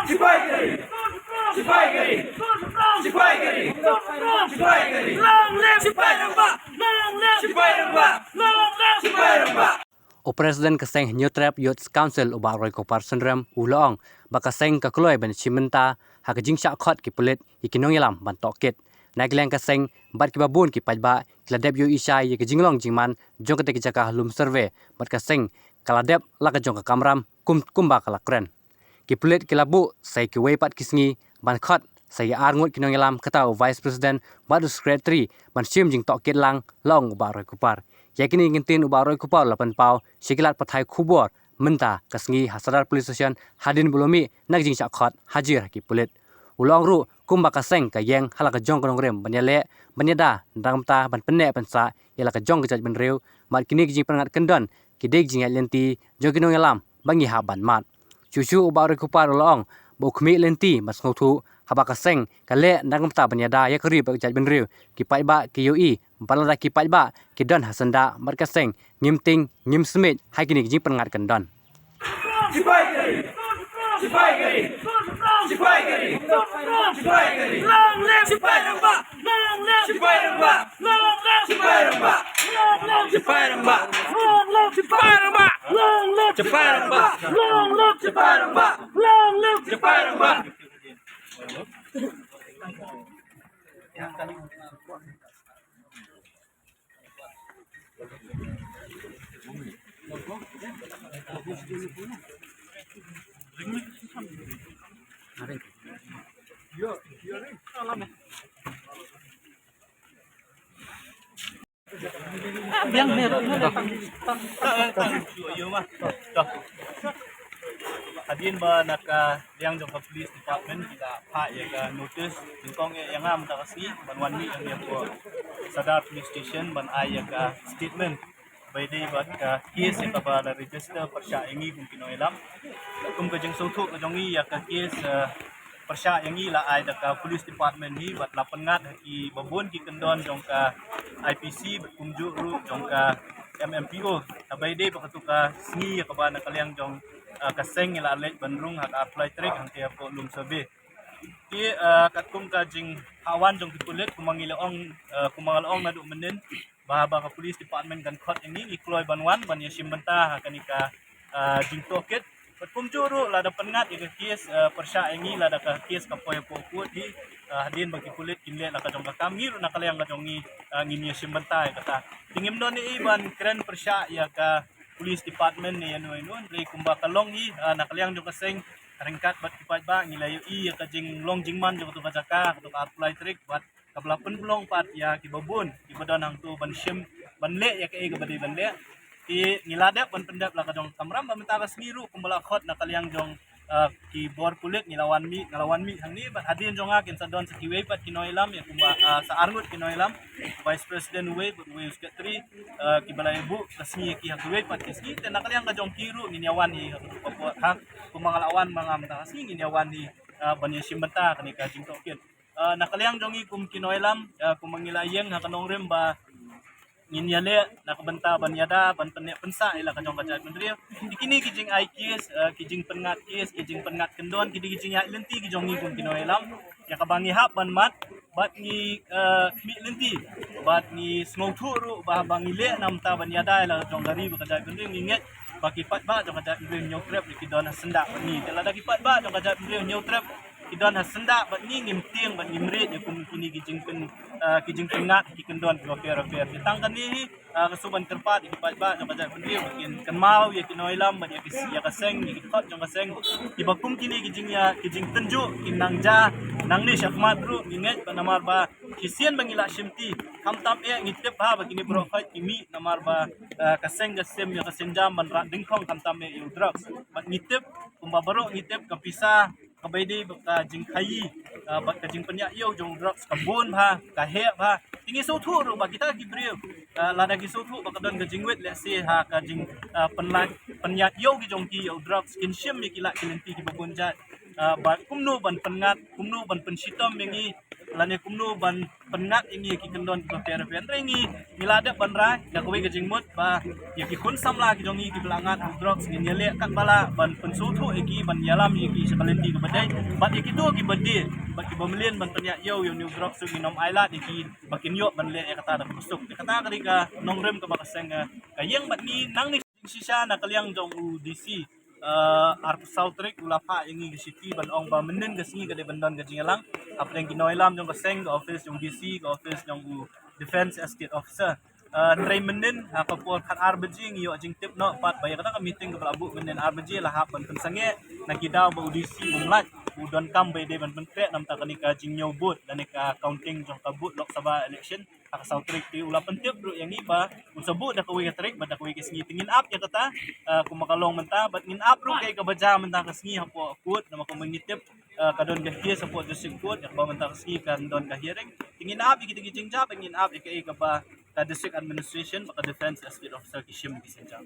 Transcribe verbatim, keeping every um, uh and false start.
Sipai gari! Sipai gari! Sipai gari! Sipai gari! Long live Sipai Rangbah! Long live Sipai Rangbah! Long live Sipai Rangbah! U President ka seng Hynñiewtrep Youth Council u Bah Roykupar Synrem u la ong ba ka seng ka kloi ban shim bynta ha ka jingshah khot ki pulit ïa ki nongïalam ban tohkit. Na ka liang ka seng bad kiba bun ki paidbah ki la dep ïohi shai ïa ka jinglong jingman jong kata ka jaka ha Lumsurvey bad ka seng ka la dep la ka jong ka kamram kum kumba ka la kren. Ki pulit ki la buh sa ïa kiwei pat ki sngi ban khot sa ïa ar ngut ki nongïalam kata u Vice President bad u Secretary ban shim jingtohkit lang, la ong u Bah Roykupar. Ïa kine ki ktien u Bah Roykupar u la pynpaw sha ki lad pathai khubor mynta ka sngi ha Sadar Police Station hadien ba u la mih na ka jingshah khot hajar ha ki pulit. U la ong ruh kumba ka seng ka ïeng ha la ka jong ka nongrim ban ïaleh ban ïada na ka bynta ban pynneh pynsah ïa la ka jong ka jaitbynriew, bad kine ki jingpynngat kyndon ki dei ki jingïaid lynti jong ki nongïalam ba ngi hap ban mad. Shuh shuh u Bah Roykupar u la ong ba u khmih lynti ban sngewthuh haba ka seng ka leh na ka bynta ban ïada ïa ka ri bad ka jaitbynriew, ki paidbah ki ïohi ba lada ki paidbah ki don ha syndah bad ka seng, ngim tieng ngim smit ha kine ki jingpynngat kyndon. Sipai gari! Sipai gari! Sipai gari! Sipai gari! Long live Sipai Rangbah! Long live Sipai Rangbah! Long live Sipai Rangbah! Long live Sipai Rangbah! Long live Sipai Rangbah! Long live Sipai Rangbah! Long live Sipai Rangbah! Long live Sipai Rangbah! Biang ni. Hadien ba na ka liang jong ka police department ki la phah ïa ka notice nyngkong ïa nga mynta ka sngi ban wan mih ïa ka Sadar Police Station ban ai ïa ka statement ba ïadei bad ka case ïa kaba la register pyrshah ïa ngi kum ki nongïalam. Kum ka jingsngewthuh ka jong ngi ïa ka case, eh, pyrshah ïa ngi la ai da ka police department hi bad la pynngat ha kiba bun ki kyndon jong ka I P C bad kumjuh ruh jong ka M M P O. Kaba ïadei bad katu ka sngi ïa kaba na ka liang jong, eh, ka seng ngi la leit ban rung ha ka arphew lai tarik hangtei hapoh Lumsurvey. Ki, eh, katkum ka jinghawan jong ki pulit kumba ngi la ong, eh, kumba nga la ong naduh mynnin ba haba ka police department kan khot ïa ngi, ngi kloi ban wan ban ïashim bynta ha kane ka, eh, jingtohkit. Bad kumjuh ruh lada pynngat ïa ka case, eh, pyrshah ïa ngi, lada ka case ka poi hapoh court hi, eh, hadien ba ki pulit kin leh la ka jong ka kam, ngi ruh na ka liang ka jong ngi, eh, ngin ïashim bynta ïa kata. Te ngim don ei ei ban kren pyrshah ïa ka police department ne ïano ïano, hynrei kumba ka long hi, eh, na ka liang jong ka seng ryngkat bad ki paidbah ngi la ïohi ïa ka jinglong jingman jong katu ka jaka, katu ka arphew lai tarik, bad kaba la pynlong pat ïa kiba bun kiba don hangto ban shim, ban leh ïa kaei kaba dei ban leh. Te ngi la dep ban pyndep la ka jong ka kamram ba mynta ka sngi ruh kumba la khot na ka liang jong, ah, ki bor pulit ngi la wan mih, nga la wan mih hangne bad hadien jong nga kin sa don sa kiwei pat ki nongïalam ïa kumba, ah, sa arngut ki nongïalam, vice president uwei bad uwei u secretary, ah, kiba la ïabuh ka sngi ïa ki ha kiwei pat ki sngi. Te na ka liang ka jong ki ruh ngin ïawan hi ha ka por ha kumba nga la wan ma nga mynta ka sngi ngin ïawan hi, ah, ban ïashim bynta kane ka jingtohkit. Ah, na ka liang jong ngi kum ki nongïalam, ah, kumba ngi la ïeng ha ka nongrim ba ngin ïaleh na ka bynta ban ïada ban pynneh pynsah ïa la ka jong ka jaitbynriew. Ki kine ki jingai case, ah, ki jingpynngat case, ki jingpynngat kyndon, ki dei ki jingïaid lynti ki jong ngi kum ki nongïalam. Ïa kaba ngi hap ban mad bad ngi, ah, khmih lynti bad ngi sngewthuh ruh ba haba ngi leh na ka bynta ban ïada ïa la ka jong ka ri bad ka jaitbynriew ngi ngeit ba ki paidbah jong ka jaitbynriew Hynñiewtrep ki don ha syndah bad ngi. Te lada ki paidbah jong ka jaitbynriew Hynñiewtrep ki don ha syndah bad ngi, ngim tieng bad ngim rit ïa kum kine ki jingpyn, ah, ki jingpynngat ki kyndon kiba pher bapher. Te tang kane hi, ah, nga shu ban kyrpad ïa ki paidbah jong ka jaitbynriew ba kin kynmaw ïa ki nongïalam bad ïa ki, ïa ka seng, ïa ki khot jong ka seng. Kiba kum kine ki jingïa, ki jingtynjuh kin nang jia nangne shakhmat ruh, ngi ngeit ba namar ba shisien ba ngi la shimti, khamtam eh ngi tip ba, ba kine baroh khoit ki mih namar ba, ah, ka seng ka sim ïa ka sienjam ban rah dyngkhong khamtam eh ïa u drugs. Bad ngi tip, kumba baroh ngi tip, ka pisa kaba ïadei bad ka jingkhaïi, ah, bad ka jingpynïaid ïew jong u drugs ka bun bha, ka heh bha. Te ngi sngewthuh ruh ba kita ki briew, ah, lada ki sngewthuh ba ka don ka jingwit lehse ha ka jing, ah, pynlait, pynïaid ïew ki jong ki ïa u drugs, kin shim ïa ki lad ki lynti kiba bun jait. Ah, bad kumno ban pynngat, kumno ban pynshitom ïa ngi, lane kumno ban pynngat ïa ngi ki kyndon kiba pher pher. Hynrei ngi ngi la dep ban rai da kawei ka jingmut ba ïa ki khun samla ki jong ngi kiba la ngat u drugs ngin ïaleh katba lah ban pynsngewthuh ïa ki, ban ïalam ïa ki sha ka lynti kaba dei. Bad ïa kito kiba die bad kiba mlien ban pynïaid ïa u, ïa u drugs ruh ngin ym ailad ïa ki ba kin ïoh ban leh ïa kata da kaba suk. Ïa kata ka dei ka nongrim kaba ka seng ka ïeng. Bad ngi nangne shisha na ka liang jong u D C, eh, arphew saw tarik u la phah ïa ngi ka shithi ban ong ba mynhynnin ka sngi ka dei ban don ka jingïalang hapdeng ki nongïalam jong ka seng, ka office jong u D C, ka office jong u Defence Estate Officer. Eh, hynrei mynhynnin ha ka por khat ar baje ngi ïoh jingtip noh pat ba ïa kata ka meeting kaba la buh mynhynnin ar baje la hap ban pynsangeh na ki daw ba u D C um lah, u donkam ba ïadei ban pynkhreh namar kane ka jingñiew vote lane ka counting jong ka vote Lok Sabha election ha ka saw tarik. Te u la pyntip ruh ïa ngi ba un sa buh da kawei ka tarik bad da kawei ka sngi. Te ngin ap ïa kata, eh, kumba ka long mynta, bad ngin ap ruh kaei kaba jia mynta ka sngi hapoh court, namar kumba ngi tip, eh, ka don ka case hapoh District Court ïa kaba mynta ka sngi kan don ka hearing. Te ngin ap ïa kita ki jingjia bad ngin ap ïa kaei kaba ka District Administration bad ka Defence Estate Officer ki shim ki synjam.